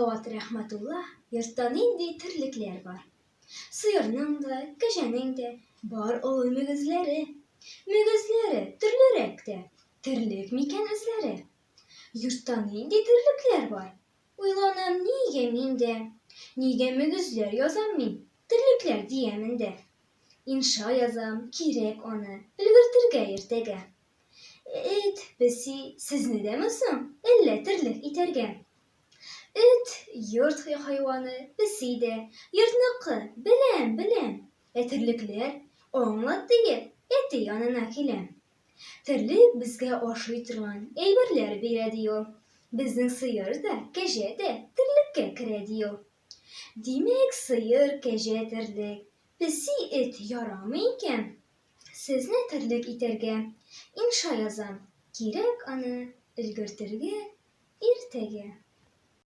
Салават Рәхмәтулла Йортта нинди терлекләр бар? Сыерның да, кәҗәнең дә бар олы мөгезләре. Мөгезләре төрлерәк тә, терлек микән үзләре? Йортта нинди терлекләр бар? Уйланам, нигә мин дә, Нигә мөгезләр язам мин, терлекләр диямен дә? Инша язам, кирәк аны өлгертергә иртәгә. Эт, песи, сезне дәме соң әллә терлек итәргә? Эт, йорт хайваны, песи дә, йортныкы, беләм, беләм. Ә терлекләр, аңлат диеп, әти янына киләм. Терлек безгә ашый торган әйберләр бирә, ди ул. Безнең сыер да, кәҗә дә терлеккә керә, ди ул. Димәк, сыер, кәҗә терлек, песи, эт ярамый икән? Сезне терлек итәргә инша язам, кирәк аны өлгертергә иртәгә.